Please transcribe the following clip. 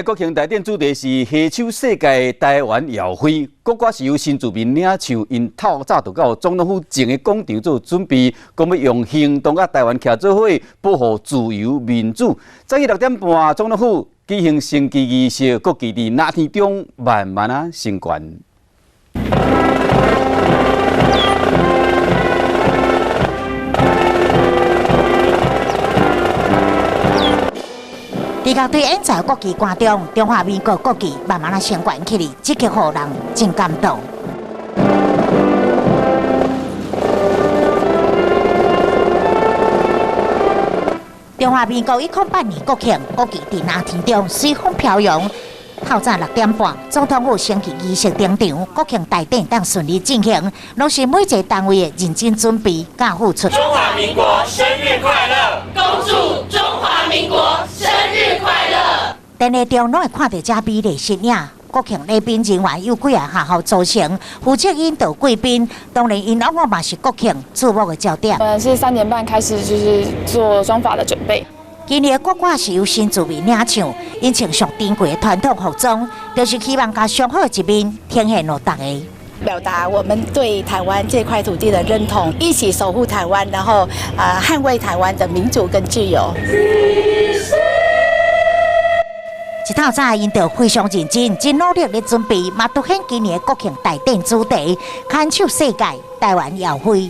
國慶大典主題是攜手世界台灣耀輝，國歌是由新住民領唱，𪜶透早就到總統府前的廣場做準備，講欲用行動佮台灣徛做伙，保護自由民主。早起6點半，總統府舉行升旗儀式，國旗佇藍天中慢慢仔升懸。佇樂隊演奏國旗歌中，中華民國國旗慢慢仔升懸起來，這個予人真感動。中華民國108年國慶，國旗佇藍天中隨風飄揚。透早6點半，總統府升旗儀式登場，國慶大典當順利進行，攏是每一個單位的認真準備佮付出。中華民國生日快樂！恭祝中華民國生日快樂！典禮中攏會看著遮美麗身影，國慶禮賓人員有幾个學校組成，負責引導貴賓，當然𪜶往往嘛是國慶矚目的焦點。我們是3點半開始，就是做妝髮的準備。今年的國歌是由新住民領唱，𪜶穿上珍貴的傳統服裝，就是希望將上好的一面呈現予大家。表達我們對台灣這塊土地的認同，一起守護台灣，然後啊捍衛台灣的民主跟自由。一透早，𪜶就非常認真、真努力咧準備，嘛凸顯今年的國慶大典主題：牽手世界，台灣耀輝。